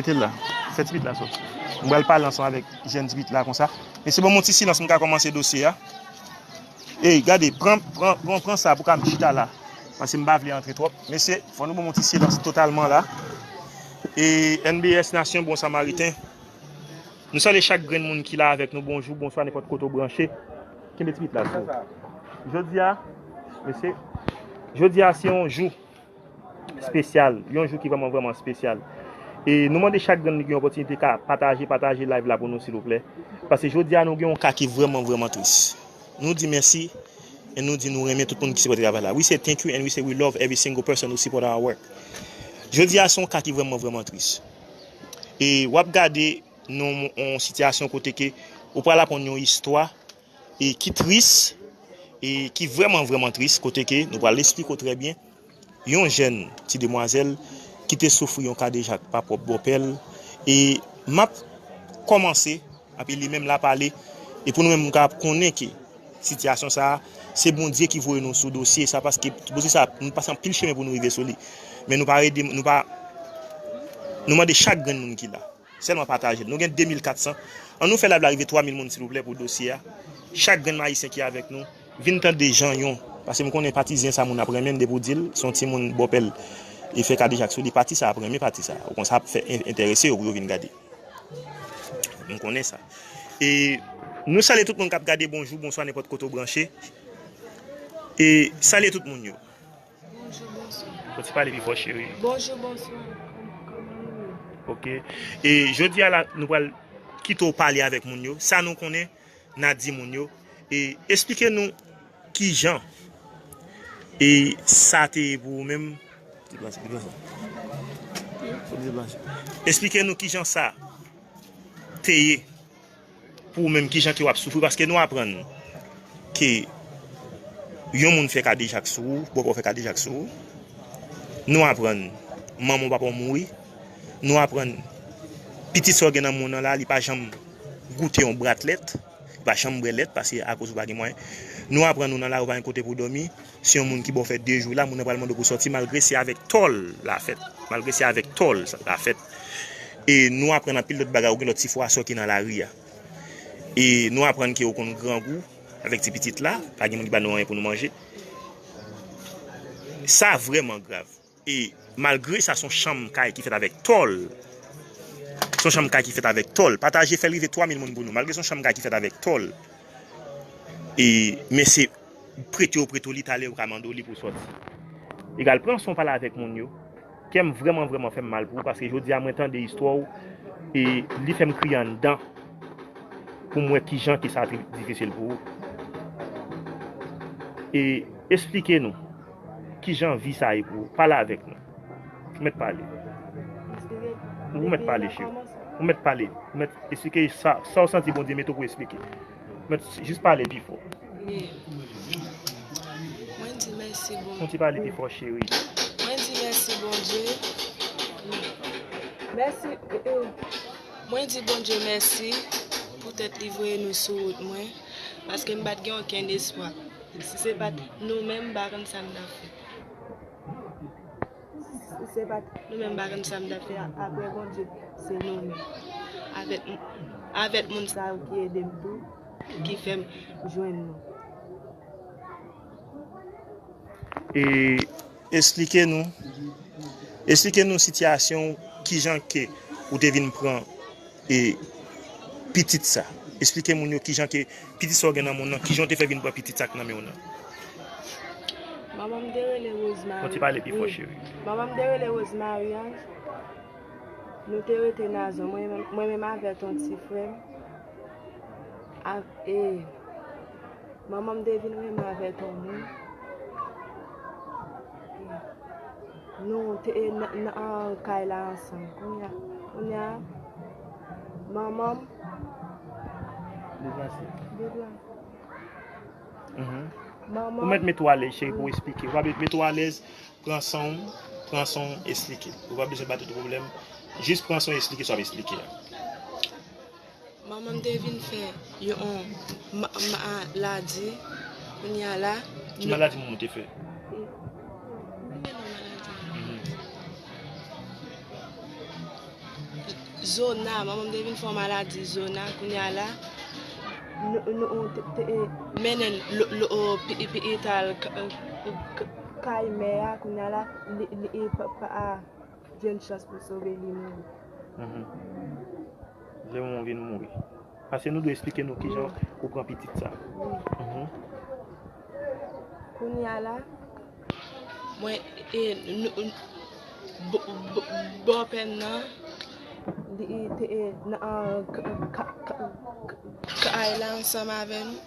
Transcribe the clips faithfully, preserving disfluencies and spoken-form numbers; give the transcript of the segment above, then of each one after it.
Mete l la. Fè ti pit la sòti. M pral pale ansanm avèk jèn ti pit la konsa. Mesye, ban m yon ti silans, m ka kòmanse dosye a. Ey, gade, pran, pran, pran, pran sa pou ka m chita la. Paske m pa vle antre twòp. Mesye, fò nou ban m yon ti silans totalman la. E N B S Nasyon Bon Samariten. Nou salye chak grenn moun ki la avèk nou. Bonjou, bonswa, nenpòt kote w branche. Kenbe ti pit la sou. Jodi a, mesye, jodi a se yon jou espesyal, yon jou ki vrèman, vrèman espesyal. E nou mande chak grenn ki gen opòtinite ka pataje, pataje live la pou nou, silvouplè. Paske jodi a, nou gen yon ka ki vrèman, vrèman tris. Nou di mèsi e nou di nou renmen tout moun ki sipòte travay la. We say thank you and we say we love every single person who support our work. Jodi a, se yon ka ki vrèman, vrèman tris. E w ap gade nan yon sitiyasyon kote ke ou pral aprann yon istwa e ki tris, e ki vrèman, vrèman tris, kote ke nou pral esplike w trè byen. Yon jèn ti demwazèl ki te soufri yon kadejak pa pwòp bòpè l, e m ap kòmanse, epi li menm l a pale, e pou nou menm nou kapab konnen ke sitiyasyon sa a, se Bondye ki voye nou sou dosye sa, paske dosye sa, nou pase anpil chemen pou nou rive sou li. Men nou pa rede, nou pa, nou mande chak grenn moun ki la. Sèlman pataje l. Nou gen de mil kat san. An nou fè live la rive twa mil moun, silvouplè, pou dosye a. Chak grenn Ayisyen ki avèk nou, vin tande jan yon. Paske m konnen patizyen sa moun ap renmen, depi w di l, se yon timoun bòpè l e fè kadejak sou li, pati sa ap renmen pati sa. Ou konn sa ap fè en- enterese yo pou yo vin gade. M konnen sa. E nou salye tout moun k ap gade, bonjou, bonswa, nenpòt kote w branche. E salye tout moun yo. Bonjou, bonswa. Ou ti pale pi fò, cheri. Bonjou, bonswa. Kòm- Kòman nou ye? Ok. E jodi a la, nou pral kite w pale avèk moun yo. Sa nou konnen, n a di moun yo. E esplike nou kijan e sa te ye pou ou menm. Deplase, deplase. Deplase. Esplike nou kijan sa te ye pou ou menm, kijan ke w ap soufri, paske nou aprann ke yon moun fè kadejak sou ou, bòpè w fè kadejak sou ou. Nou aprann manman w, papa w mouri. Nou aprann pitit sa w gen nan men w nan la, li pa janm goute yon brat lèt, li pa janm bwè lèt, paske akoz ou pa gen mwayen. Nou aprann ou nan la, ou pa gen kote pou w dòmi. Si yon moun ki ba w fè de jou la, moun nan pral mande w pou sòti, malgre se avèk tò l la fèt. Malgre se avèk tò l la fèt. E nou aprann anpil lòt bagay, ou gen lòt ti frè a sè w ki nan lari a. E nou aprann ke ou konn grangou avèk ti pitit la, pa gen moun ki ba nou anyen pou nou manje. Sa vrèman grav. E malgre sa, se yon chanm kay ki fèt avèk tò l. Se yon chanm kay ki fèt avèk tò l. Pataje, fè l rive twa mil moun pou nou. Malgre se yon chanm kay ki fèt avèk tò l. E, men se prete w prete w li, talè yo ka mande w li pou w sòti. Egal, pran son pale avèk moun yo. Kè m vrèman, vrèman fè m mal pou ou, paske jodi a mwen tande istwa w, e li fè m kriye anndan pou m wè kijan ke sa te difisil pou ou. E esplike nou kijan vi sa ye pou ou. Pale avèk nou. Ou mèt pale. Ou mèt pale, cheri. Ou mèt pale. Ou mèt esplike sa, sa w santi Bondye mete w pou esplike. Mèt jis pale pi fò. Mwen di mèsi Bondye. Ou ti pale pi fò, cheri. Mwen di mèsi Bondye. Mèsi. Eh, eh. Mwen di Bondye mèsi poutèt li voye nou sou wout mwen, paske m pa t gen okenn espwa. Si se pa t nou menm, m pa konn sa m t ap fè. Si se pa t nou menm, m pa konn sa m t ap fè. Apre Bondye, se nou menm. Avèk, avèk moun sa yo ki ede m tou, ki fè m jwenn nou. E esplike nou, esplike nou sitiyasyon w, kijan ke ou te vin pran e pitit sa. Esplike moun yo kijan ke pitit sa w gen nan moun nan, kijan w te fè vin pran pitit sa k nan men w nan. Manman m te rele Rosemary. Ou ti pale pi fò, cheri. Manman m te rele Rosemary Ange. Nou te rete Nazon. Mwen menm, mwen menm avèk yon ti frè m. A, e, manman m te vin renmen avèk yon moun. Nou te nan, nan kay la ansanm. Kounye a, kounye a, manman m deplase. Deplase. Mhm. Manman m. Ou mèt mete w alèz, cheri, pou w esplike. Ou pa mèt mete w alèz, pran san w, pran san w, esplike. Ou pa bezwen ba tout pwoblèm. Jis pran san w, esplike sa w ap esplike a. Manman m te vin fè yon ma- maladi. Kounye a la. Ki maladi manman w te fè? Li gen yon maladi. Mhm. Zona, manman m te vin fè yon maladi zona, kounye a la, nou, nou te, te, e, mennen l lo, lo, o, pi, pi, lopital k, k, k, kay mè a, kounye a la, li, li, e, pa, pa, a, jwenn chans pou sove li mouri. Mhm. Lè manman w vin mouri. Paske nou dwe esplike nou kijan ou pran pitit sa. Wi. Mhm. Kounye a la, mwen, e, nou, bò, bò, bòpè m nan, li te, e, nan, an, k, k, k, k, kay la ansanm avè nou.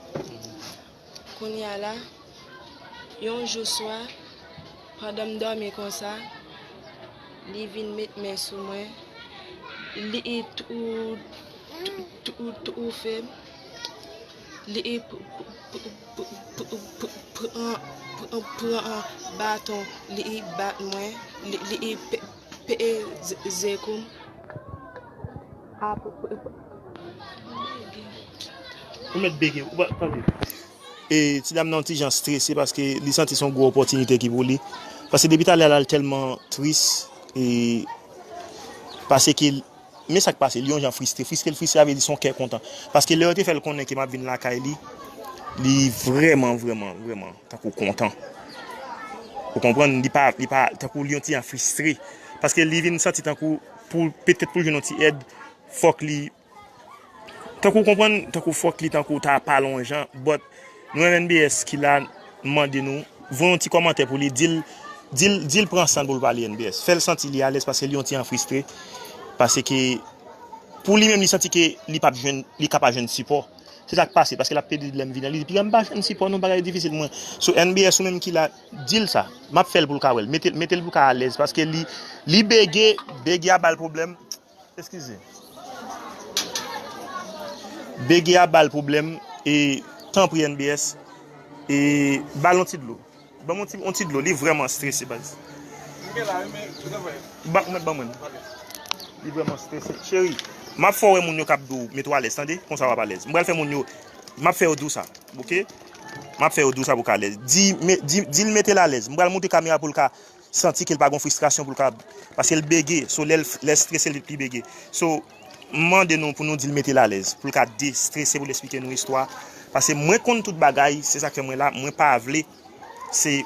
Kounye a la, yon jou swa, pandan m dòmi konsa, li vin met men sou mwen. Li tou, tou, tou, toufe m. Li p, p, pran, pran, pran baton. Li bat mwen. Li, li p, peze kou m. A, p, p, p, Ou mèt bege, ou pa tande. E ti dam nan yon ti jan strese paske li santi se yon gwo opòtinite ki pou li. Paske depi talè a la, l tèlman tris, e paske, men sa k pase, li yon jan fristre. Fristre, l fristre, sa vle di se yon kè kontan. Paske lè yo te fè l konnen ke m ap vin lakay li, li vrèman, vrèman, vrèman, tankou kontan. Ou konprann? Li pa, li pa, tankou li yon ti jan fristre. Paske li vin santi tankou pou, petèt pou l jwenn yon ti èd, fòk li, tankou w konprann, tankou fòk li, tankou ta pale yon jan, but nou menm N B S ki la, mande nou, voye yon ti kòmantè pou li, di l, di l, di l pran san l pou l pale N B S. Fè l santi li alèz paske li yon ti jan fristre, paske pou li menm li santi ke li p ap jwenn, li ka pa jwenn sipò. Se sa k pase, paske l ap pede di lè m vini, li di, "Piga m pa jwenn sipò non, bagay difisil mwen." So, N B S ou menm ki la, di l sa. M ap fè l pou l ka wè l. Mete, mete l pou l ka alèz, paske li, li bege, bege a ba l pwoblèm. Eskize. Bege a ba l pwoblèm, e tanpri N B S, e ba l yon ti dlo. Ban m yon ti, yon ti dlo, li vrèman strese, baz. Ba, ou mèt ban mwen. Li vrèman strese. Cheri, m ap fè w wè moun yo k ap di w, mete w alèz, tande? Konsa w ap alèz. M pral fè moun yo, m ap fè yo di w sa, oke? M ap fè yo di w sa pou w ka alèz. Di, me, di, di l mete l alèz. M pral monte kamera pou l ka santi ke l pa gon fristrasyon pou l ka, paske l bege, so lè l, lè l strese, l pli bege. So, m mande nou pou nou di l mete l alèz, pou l ka destrese, pou l esplike nou istwa. Paske mwen konn tout bagay, se sa k fè mwen la, mwen pa vle, se,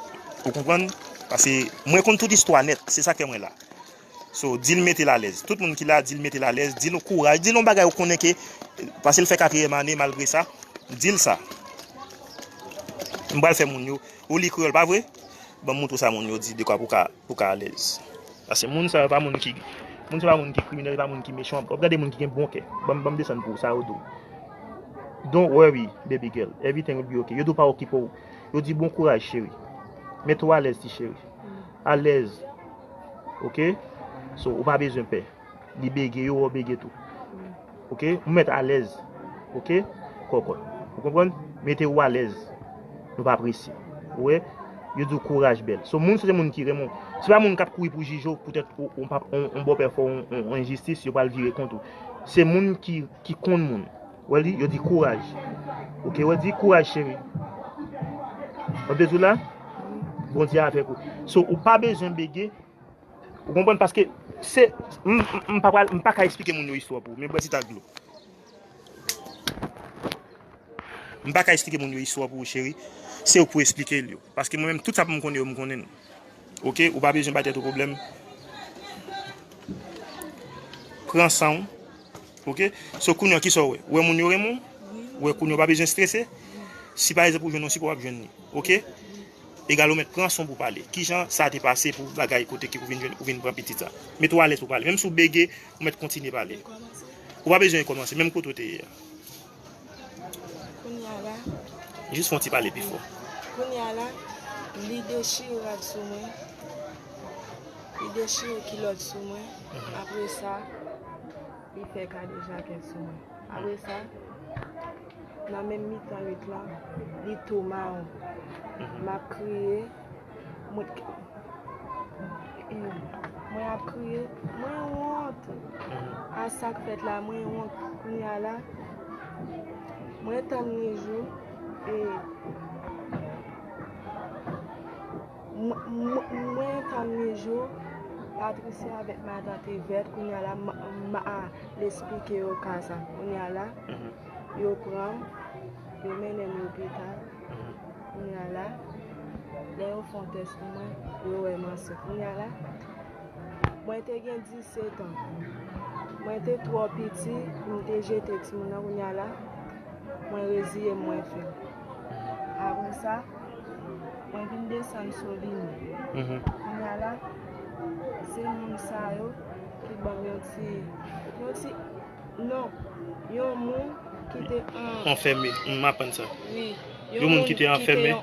ou konprann? Paske mwen konn tout istwa nèt, se sa k fè mwen la. So, di l mete l alèz. Tout moun ki la, di l mete l alèz, di l yon kouraj, di l yon bagay ou konnen ke, paske l fè katriyèm ane, malgre sa, di l sa. M pral fè moun yo, ou li kreyòl, pa vre? Ban m montre w sa moun yo di, dekwa pou ka, pou ka alèz. Paske moun sa yo pa moun ki, moun sa yo pa moun ki kriminèl, pa moun ki mechan. W ap gade moun ki gen bon kè. Ban m, ban m desann pou ou, sa yo di w. "Don't worry, baby girl. Everything will be okay." Yo di w pa okipe w. Yo di, "Bon kouraj, cheri. Mete w alèz, ti cheri. Alèz." Oke? So, ou pa bezwen pè. Li bege, yo wè w bege tou. Oke? Ou mèt alèz. Oke? Kòkòt. Ou konprann? Mete w alèz. Nou pa prese. Ou wè? Yo di w kouraj, bèl. So, moun sa se moun ki renmen w. Se pa moun k ap kouri pou jije w, poutèt ou, ou pa, on, on bòpè fè w on, on, on enjistis, yo pral vire kont ou. Se moun ki, ki konn moun. Wè li, yo di kouraj. Oke, wè di kouraj, cheri. Wè bezou la? Bondye avèk ou. So, ou pa bezwen bege. Ou konprann? Paske se, m, m, m pa pral, m pa ka eksplike moun yo istwa pou ou. Men bwè ti tak dlo. M pa ka eksplike moun yo istwa pou ou, cheri. Se ou k pou eksplike l yo. Paske mwen menm, tout sa pou m konnen yo, m konnen l. Oke? Ou pa bezwen bay tèt ou pwoblèm. Pran san w. Oke? So, kounye a, kisa w wè? Ou wè moun yo renmen w? Ou wè kounye a, ou pa bezwen strese? Si pa egzanp ou jwenn yon sipò, w ap jwenn li. Oke? Egal ou mèt pran san w pou pale. Kijan sa te pase pou bagay kote ke ou vin jwenn, ou vin pran pitit sa? Mete w alèz pou pale. Menm si w bege, ou mèt kontinye pale. Ou pa bezwen rekòmanse, menm kote w te ye a. Kounye a la. Jis fè yon ti pale pi fò. Kounye a la, li dechire rad sou mwen. Li dechire kilòt sou mwen. Mhm. Apre sa, li fè kadejakèt sou mwen. Apre sa, nan menm mitan rit la, li tou mawon. Mhm. M ap kriye. Mwen, mwen ap kriye. Mwen wont. Mhm. A sa k fèt la, mwen wont. Kounye a la, mwen tann li jou. E mwen, mwen, mwen tann li jou. Patricia avèk matant Evèt, kounye a la, m, m al esplike yo ka sa. Kounye a la, yo pran m, yo mennen m lopital. Kounye a la, lè yo fè yon tès pou mwen, yo wè m ansent. Kounye a la, mwen te gen disèt an. Mwen te twò piti pou m te jete timoun nan. Kounye a la, mwen reziye m, mwen fè l. Apre sa, mwen vin desann Solini. Kounye a la, se moun sa yo ki ban m yon ti, yon ti, non, yon moun ki te an- Anfème, m aprann sa. Wi, yon moun ki te anfème,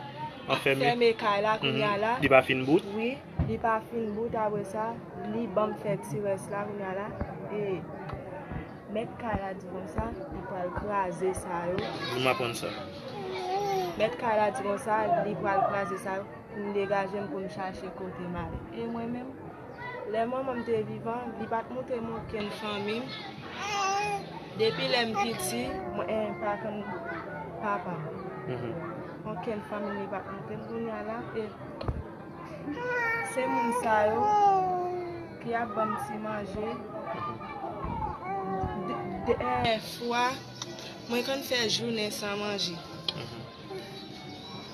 anfème kay la, kounye a la. Li pa fin bout? Wi, li pa fin bout, apre sa, li ban m fè ti rès la, kounye a la. E mèt kay la di konsa, li pral kraze sa yo. M aprann sa. Mèt kay la di konsa, li pral kraze sa yo. Pou m degaje m, pou m chache kote m ale. E mwen menm, lè manman m te vivan, li pa t montre m okenn fanmi m. Depi lè m piti, mwen pa konn papa m. Okenn fanmi m li pa t montre m. Kounye a la, e se moun sa yo ki ap ban m ti manje. De, de, e, fwa, mwen konn fè jounen san manje.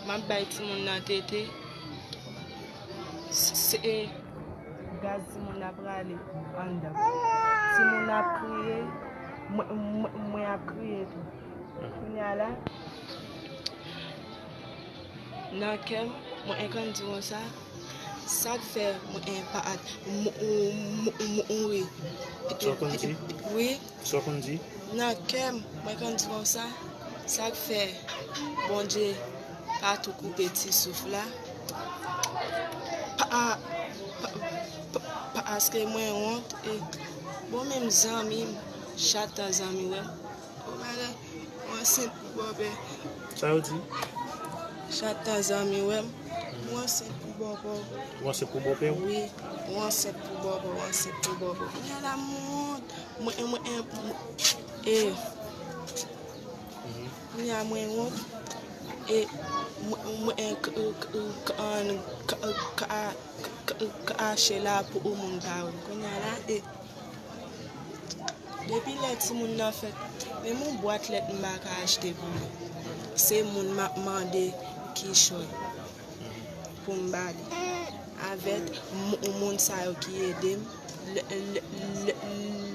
M ap bay timoun nan tete. Se gaz timoun nan ap rale anndan. Timoun nan ap kriye, mwen, mwen, mwen ap kriye tou. Kounye a la, nan kè m, mwen konn di konsa, sa k fè mwen pa mouri. Sa w konn di? Wi. Sa w konn di? Nan kè m, mwen konn di konsa, sa k fè Bondye pa tou koupe ti souf la, pa, pa, pa, paske mwen wont, e, bon, menm zanmi m, chak tan zanmi wè m, o bagay, mwen ansent pou bòpè. Sa yo di? Chak tan zanmi wè m, mwen ansent pou bòpè. Ou ansent pou bòpè w? Wi, mwen ansent pou bòpè, mwen ansent pou bòpè. Kounye a la, mwen wont. Mwen, mwen, mwen, e, kounye a mwen wont, e, mwen, mwen, e, k, k, k, an, k, k, k, k, kache la pou moun pa wè m. Kounye a la, e, depi lè timoun nan fèt, menm yon bwat lèt m pa ka achte pou li. Se moun m ap mande kichòy pou m ba li. Avèk moun, moun sa yo ki ede m, lè, lè, lè,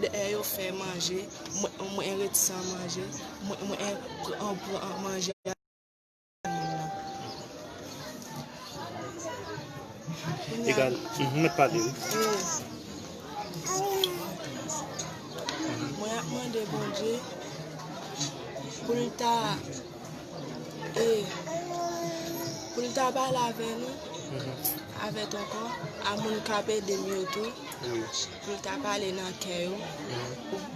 lè yo fè manje, mwen, mwen ret san manje, mwen, mwen pran, pran manje a moun nan. Kounye a, egal, mhm, mèt pale, wi. Mwen ap mande Bondye pou l ta E pou l ta pale avè nou, avèk ankò, a moun k ap ede m yo tou, pou l ta pale nan kè yo,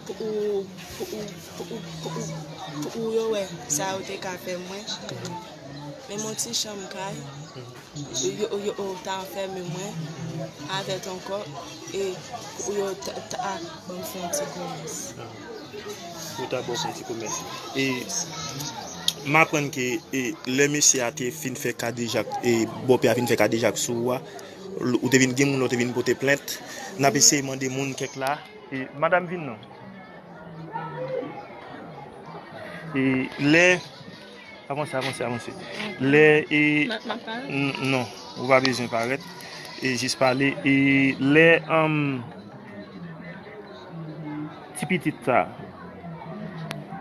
pou, pou, pou yo wè sa yo te ka fè mwen. Men yon ti chanm kay, yo, yo, yo ta anfèmen mwen avèk ankò, e pou yo ta, ta ban m fè yon ti komès. Pou ta ba w fè yon ti komès. E m aprann ke, e, lè mesye a te fin fè kadejak, e, bòpè a fin fè kadejak sou ou a, l, ou te vin gen moun, ou te vin pote plent. N ap eseye mande moun kèk la. E, madanm, vin non. E, lè, avanse, avanse, avanse. Lè, e, m ap, m ap parèt? N, non, ou pa bezwen parèt. E, jis pale. E, lè, anm, ti pitit sa,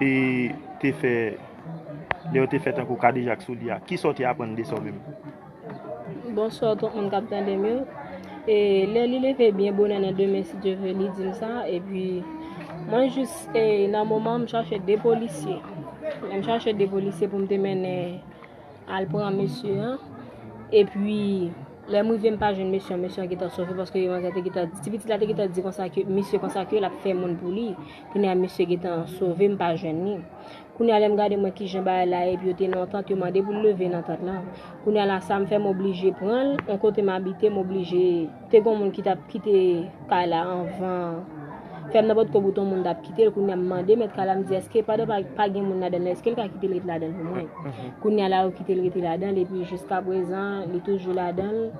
e, te fè, lè yo te fè tankou kadejak sou li a, kisa w te aprann de sa w menm? Bonswa tout moun k ap tande m yo. E, lè li leve byen bonè nan demen, si Dye vle, li di m sa. Epi, mwen jis, e, nan moman, m chache de polisye. Lè m chache de polisye pou m te mennen al pran mesye an. Epi, lè m rive, m pa jwenn mesye an, mesye an gentan sove, paske manzè te gentan, ti pitit la te gentan di konsa ke, misye konsa ke l ap fè moun pou li. Kounye a, misye gentan sove, m pa jwenn li. Kounye a, lè m gade mwen kijan bagay la ye, epi yo te nan yon tant, yo mande pou l leve nan tant lan. Kounye a la, sa m fè, m oblije pran l, yon kote m abite, m oblije, te gen yon moun ki t ap kite kay la anvan, fè m nan pòt kò bout yon moun t ap kite l. Kounye a, m mande mèt kay la, m di, èske pandan pa, pa gen moun ladan l, èske l ka kite l rete ladan l pou mwen? Kounye a la, yo kite l rete ladan l, epi jiskaprezan, li toujou ladan l.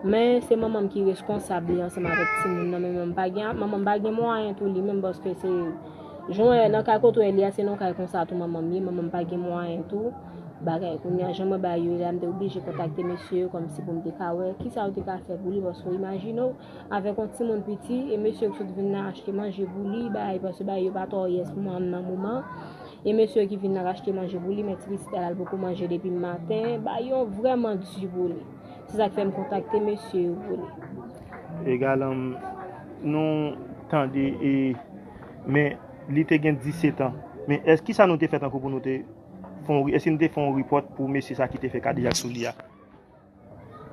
Men se manman m ki reskonsab li ansanm avèk timoun nan, men manman m pa gen, manman m pa gen mwayen tou li menm, paske se jan w wè nan kay kote w wè li a, se nan kay konsa tou manman m ye, manman m pa gen mwayen tou. Bagay kounye a, jan mwen ba yo la, m te oblije kontakte mesye yo kòmsi pou m te ka wè kisa yo te ka fè pou li, paske w imajine w, avèk yon timoun piti, e mesye yo ki sot vin nan achte manje pou li, bay, paske bay yo pa twò yès pou mwen nan moman. E mesye yo ki vin nan achte manje pou li, men ti pitit la, l poko manje depi maten, bay yo vrèman di pou li. Se sa k fè m kontakte mesye yo pou li. Egal, um, nou tande, e, men li te gen disèt an. Men èske kisa nou te fè tankou pou nou te fè yon, èske nou te fè yon report pou mesye sa ki te fè kadejak sou li a?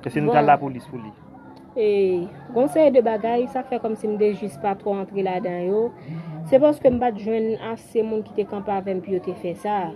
Èske nou t al Bon. lapolis pou li? E, gon seri de bagay, sa k fè kòmsi m te jis pa twò antre ladan yo. Se paske m pa t jwenn ase moun ki te kanpe avè m pou yo te fè sa.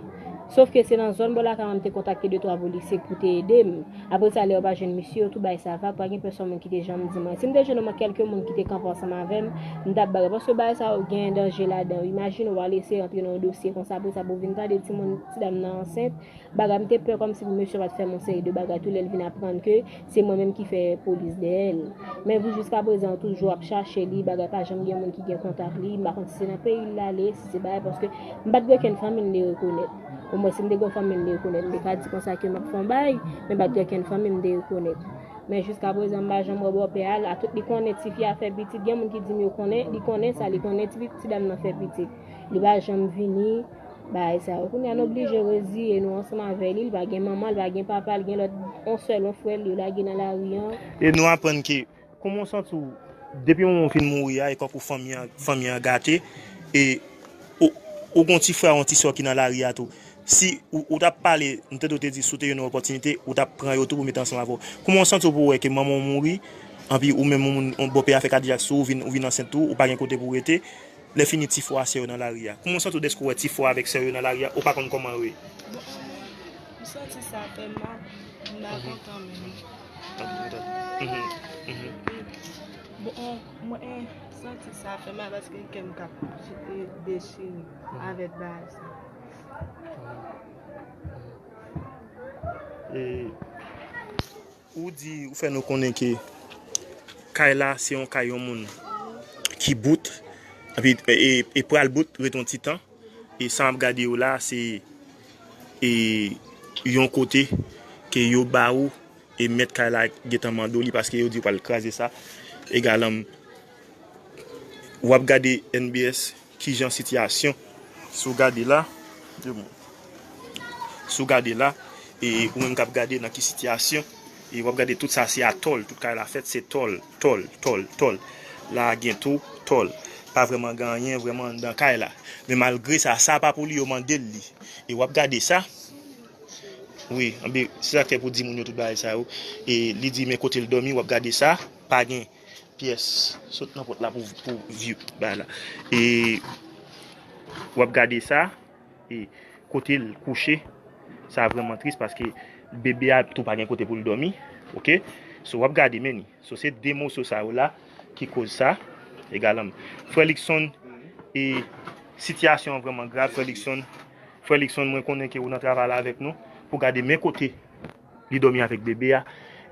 Sof ke se nan zòn bò lakay mwen m te kontakte de twa polisye pou te ede m. Apre sa, lè yo pa jwenn misye, yo tou bay sa vag, pa gen pèsòn moun ki te janm di mwen. Si m te jwenn omwen kèlke moun ki te kanpe ansanm avè m, m t ap bagay. Paske bagay sa yo gen danje ladan yo. Imajine w al eseye antre nan yon dosye konsa, apre sa pou w vin tande timoun, ti dam nan ansent. Bagay, m te pè kòmsi pou mesye pa t fè m yon seri de bagay tou lè l vin aprann ke se mwen menm ki fè polis dèyè l. Men pou jiskaprezan, toujou ap chache li, bagay pa janm gen moun ki gen kontak li, m pa konn si se nan peyi l l ale, si se bagay, paske m pa t gen okenn fanmi m te rekonèt. Omwen si m te gen yon fanmi m te rekonèt, m te ka di konsa ke m ap fè yon bagay, men m pa t gen okenn fanmi m te rekonèt. Men jiskaprezan, m pa janm wè bòpè a, a tout li konnen tifi a fè pitit, gen moun ki di m yo konnen, li konnen sa, li konnen ti, ti dam nan fè pitit. Li pa janm vini, bagay sa yo. Kounye a, n oblije reziye nou ansanm avè li. Li pa gen manman, li pa gen papa, li gen lòt, yon sèl, yon frè l, yo lage nan lari an. E nou aprann ke, kòman w santi w, depi yon moun fin mouri a, e kankou fanmi an, fanmi an gate, e ou, ou gon ti frè, yon ti sè ki nan lari a tou. Si ou, ou t ap pale, m tande w te di, si w te jwenn yon opòtinite, ou t ap pran yo tou pou mete ansanm avè w. Kòman w santi w pou w wè ke manman w mouri, anpi ou menm, yon moun, yon bòpè a fè kadejak sou ou, vin, ou vin ansent tou, ou pa gen kote pou w rete, lè fini ti frè a, sè yo nan lari a. Kòman w santi w dèske w wè ti frè avèk sè yo nan lari a, ou pa konn kòman yo ye? Bon, m santi sa fè m mal, m pa kontan menm. Mhm, mhm. Bon, mwen santi sa fè mal paske kè m k ap dechire avèk bagay sa. E ou di, ou fè nou konnen ke kay la, se yon kay yon moun ki bout, epi, e, e pral bout, ret yon ti tan. E sa m ap gade yo la, se, e, yon kote ke yo ba ou, e mèt kay la gentan mande w li, paske yo di yo pral kraze sa. Egal, w ap gade N B S, kijan sitiyasyon. Si w gade la, si w gade la, e ou menm k ap gade nan ki sitiyasyon, e w ap gade tout sa se atòl, tout kay la fèt se tòl, tòl, tòl, tòl. La gen tou tòl. Pa vrèman gen anyen vrèman anndan kay la. Men malgre sa, sa pa pou li yo mande l li. E w ap gade sa. Wi, anben, se sa k fè pou di moun yo tout bagay sa yo. E li di men kote l dòmi, w ap gade sa, pa gen pyès. Sot nan pòt la pou, pou view bagay la. E w ap gade sa, e kote l kouche, sa vrèman tris paske bebe a tou pa gen kote pou l dòmi. Oke? So w ap gade men ni. So se de moso sa yo la ki koz sa. Egal, frè Luckson, e sitiyasyon an vrèman grav, frè Luckson. Frè Luckson, mwen konnen ke ou nan travay la avèk nou pou gade men kote li dòmi avèk bebe a.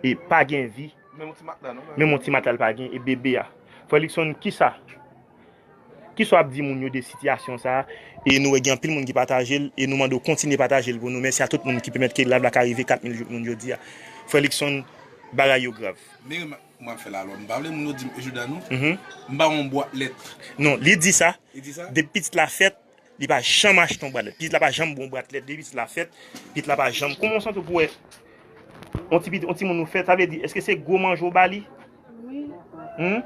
E pa gen vi. Menm yon ti matla, non? Menm yon ti matla l pa gen, e bebe a. Frè Luckson, kisa? Kisa w ap di moun yo de sitiyasyon sa a? E nou wè gen anpil moun ki pataje l, e nou mande w kontinye pataje l pou nou. Mèsi a tout moun ki pèmèt ke live la ka rive kat mil moun jodi a. Frè Luckson, bagay yo grav. Men remak mwen ap fè la, alò, m pa vle moun yo di m, "Ejouda, non, m pa yon bwat lèt." Non, li di sa. Li di sa? Depi pitit la fèt, li pa janm achte yon bwat lèt. Pitit la pa janm bon bwat lèt. Depi pitit la fèt, pitit la pa janm. Kòman w santi w pou wè yon ti pitit, yon timoun ou fèt, sa vle di, èske se gwo manje w ba li? Wi. Hmm?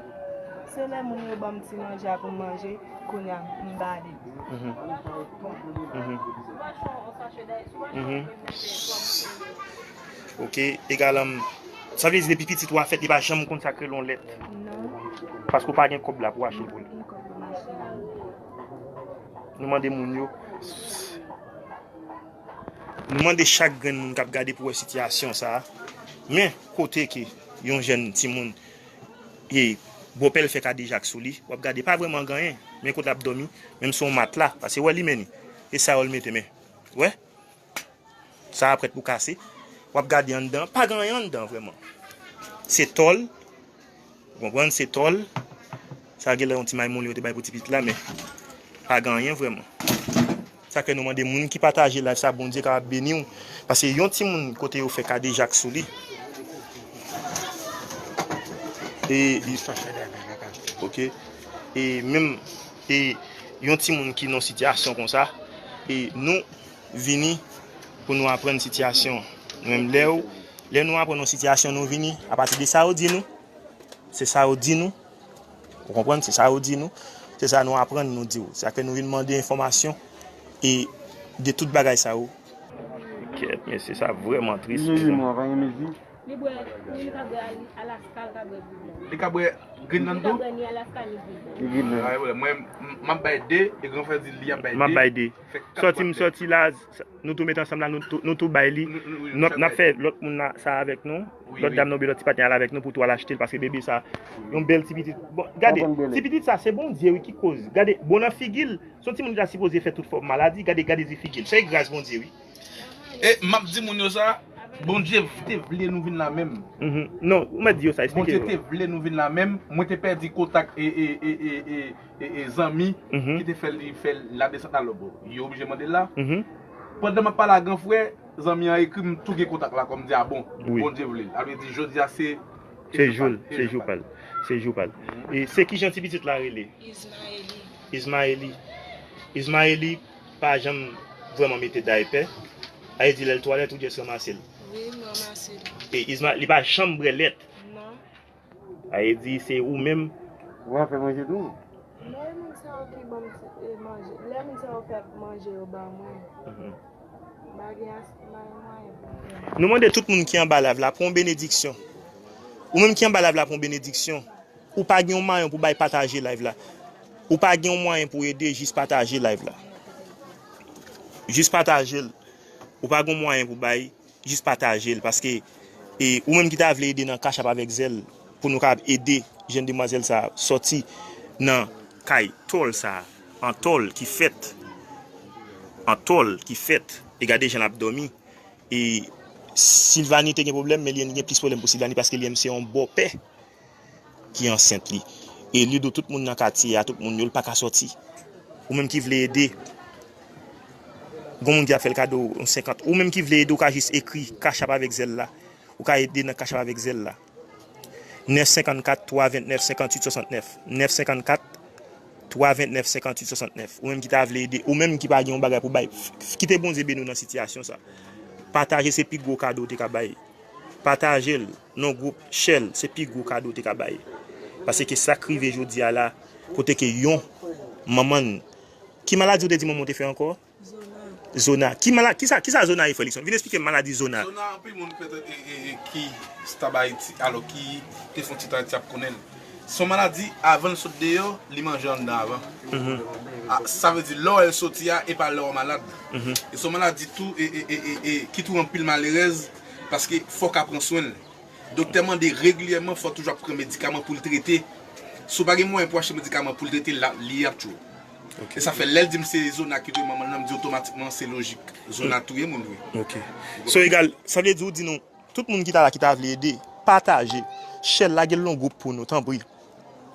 Se lè moun yo ban m ti manje a pou m manje, kounye a, m ba li. Mhm. Mhm. Mhm. Ok, egal, um, sa vle di depi pitit ou a fèt, li pa janm konn sa k rele yon lèt? Non. Paske w pa gen kòb la pou w achte pou li. M pa gen kòb pou m achte pou li. Nou mande moun yo. Nou mande chak grenn moun k ap gade pou wè sitiyasyon sa a. Men kote ke yon jèn timoun, e, bòpè l fè kadejak sou li, w ap gade pa vrèman gen anyen. Men kote l ap dòmi, menm se yon matla, paske wè li men ni. E sa yo l mete men. Wè? Sa a prèt pou kase. W ap gade anndan, pa gen anyen anndan vrèman. Se tòl. Ou konprann? Se tòl. Sa genlè yon ti may moulen yo te bay pou ti pitit la, men pa gen anyen vrèman. Sa fè nou mande moun ki pataje live sa, Bondye kapab beni w. Paske yon timoun kote yo fè kadejak sou li. E, ok. E menm, e yon timoun ki nan sitiyasyon konsa, e nou vini pou nou aprann sitiyasyon. Nou menm lè ou, lè nou aprann yon sitiyasyon, nou vini, apati de sa yo di nou, se sa yo di nou. Ou konprann? Se sa yo di nou. Se sa nou aprann, nou di w. Sa fè nou vin mande enfòmasyon e de tout bagay sa yo. Kèt, mesye, sa vrèman tris, mesye. Li bwè, li ka bwè Al- Alaska, li ka bwè Greenland. Li ka bwè Greenland tou? Li ka bwè ni Alaska ni Greenland. Ni Greenland. Ay, wè, mwen, m- m ap bay de, e gran frè di li ap bay de. M ap bay de. Sòti m sòti la, s- nou tou met ansanm la, nou tou, nou tou bay li. Nou, nou, nou, n ap, n ap fè lòt moun la, sa avèk nou. Wi, lòt wi. Dam nan oubyen lòt ti patnè al avèk nou pou tou al achte l, paske bebe sa, yon bèl ti pitit. Bon, gade, ti pitit sa, se Bondye wi ki koz. Gade, bon nan figi l, se yon timoun ki ta sipoze fè tout fòm maladi, gade, gade ti figi l. Se gras Bondye wi. E m ap di moun yo sa, Bondye te vle nou vin la menm. Mhm. Non, ou mèt di yo sa, eksplike yo. Bondye te vle nou vin la menm. Mwen te pèdi kontak e, e, e, e, e, e, e zanmi ki te fè l, li fè l la desant la lòbo. Yo oblije mande l la. Mhm. Pandan m ap pale a gran frè, zanmi an ekri m tou gen kontak la kòm di a bon, Bondye vle. Sa vle di jodi a se, se jou l, se jou pa l. Se jou pa l. E se kijan ti pitit la rele? Ismaëli. Ismaëli. Ismaëli pa janm vrèman mete daypè. Sa vle di lè l twalèt ou just ranmase l. Wi, m ranmase l. E Isma, li pa janm bwè lèt. Non. Sa vle di se ou menm. Ou pa fè manje tou? Non, e moun sa yo ki ban m ti- e manje. Lè moun sa yo fè manje yo ba mwen. Mhm. M pa gen as- m pa gen mwayen pou m fè. Nou mande tout moun ki anba live la pou yon benediksyon. Ou menm ki anba live la pou yon benediksyon. Ou pa gen yon mwayen pou bay, pataje live la. Ou pa gen yon mwayen pou ede, jis pataje live la. Jis pataje l. Ou pa gen yon mwayen pou bay, jis pataje l, paske, e, ou menm ki ta vle ede nan Cash App avèk Zelle, pou nou kapab ede jèn demwazèl sa a sòti nan kay tòl sa a, an tòl ki fèt, an tòl ki fèt, e gade jan l ap dòmi. E Silvani te gen pwoblèm, men li menm li gen plis pwoblèm pou Silvani, paske li menm se yon bòpè ki ansent li. E li di tout moun nan katye a, tout moun yo, li pa ka sòti. Ou menm ki vle ede, gon moun ki ap fè l kado yon senkant. Ou menm ki vle ede, ou ka jis ekri Cash App avèk Zelle la. Ou ka ede nan Cash App avèk Zelle la. Nèf senkannkat, twa vennèf, senkannwit, swasantnèf. Nèf senkannkat, twa vennèf, senkannwit, swasantnèf. Ou menm ki ta vle ede, ou menm ki pa gen yon bagay pou bay, f- f- kite Bondye beni w nan sitiyasyon sa. Pataje se pi gwo kado w te ka bay. Pataje l nan gwoup, share l, se pi gwo kado w te ka bay. Paske sa k rive jodi a la, kote ke yon manman n, ki maladi w te di manman w te fè ankò? Zona. Zona. Ki mala, kisa, kisa zona ye, frè Likson? Vin eksplike m maladi zona. Zona, anpil moun petèt e, e, e, ki Stab Ayiti, alò ki te fè yon ti tan Ayiti ap konnen l. Se yon maladi, avan l sot deyò, li manje anndan avan. Mhm. A, sa vle di, lè w wè l soti a, e pa lè w malad. Mhm. E se yon maladi tou, e, e, e, e, e, ki touye anpil malerèz, paske fò w ka pran swen l. Doktè mande regilyèman, fò w toujou ap pran medikaman pou l trete. Si w pa gen mwayen pou w achte medikaman pou l trete, l a- li ap tchwe w. Ok. E sa fè, lè l di m se zona ki touye manman l nan, m di otomatikman se lojik. Zona touye moun vre. Ok. So egal, sa vle di ou di nou, tout moun ki ta la, ki ta vle ede, pataje, share l, lage l nan gwoup pou nou, tanpri.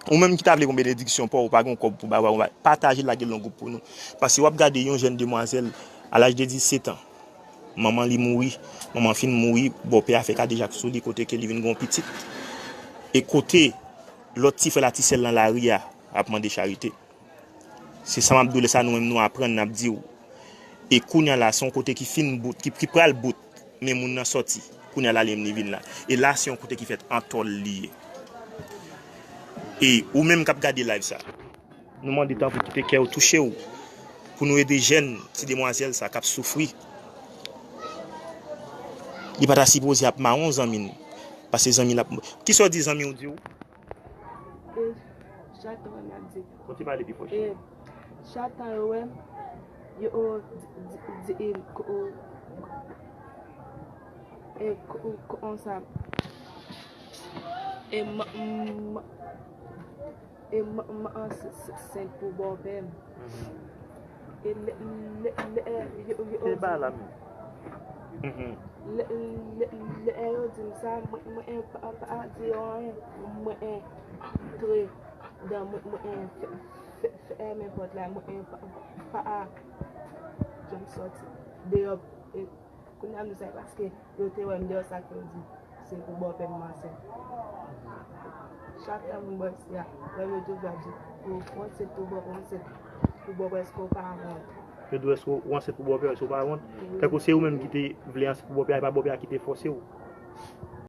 Ou menm ki ta vle gon benediksyon pa w, ou pa gen kòb pou ba, ba, ba, pataje l, lage l nan gwoup pou nou. Paske w ap gade yon jèn demwazèl, a laj de disèt an, manman li mouri, manman fin mouri, bòpè a fè kadejak sou li, kote ke li vin gon pitit. E kote lòt ti frè l a ti sè l nan lari a ap mande charite. Se sa m ap di w, lè sa nou menm nou aprann, n ap di w. E kounye a la, se yon kote ki fin bout, ki, ki pral bout, men moun nan sòti. Kounye a la, li menm li vin la. E la, se yon kote ki fèt an tòl li ye. E ou menm k ap gade live sa, nou mande tanpri kite kè w touche w, pou nou ede jèn ti demwazèl sa k ap soufri. Li pa ta sipoze ap mawon zanmi n, paske zanmi l ap, kisa w di zanmi w di w? E chak tan w ap di. Kontinye pale pi fò, cheri. E chak tan yo wè m, yo, o, di, di, di, e, ko, o, e, ko, o, ko, konsa. E m, m, e m, m, an, se, se, sent pou bòpè m. Mhm. E lè, lè, lè, yo, yo, yo, e ba la menm. Mhm. Lè lè- lè yo di m sa, mwen mwen pa pa di yo anyen. Mwen antre dan mwen mwen fè- fè- fèmen pòt la, mwen pa pa janm sòti deyò. E, kounye a m di sa paske yo te wè m deyò, sa k fè yo di se pou bòpè m m ansent. Chak tan moun bò isi a, lè yo toujou ap di ou ansent pou bòpè, ansent pou bòpè, èske w pa wont? Yo di w èske w ansent pou bòpè, èske w pa wont? Tankou se ou menm ki te vle ansent pou bòpè a, e pa bòpè a ki te fòse w.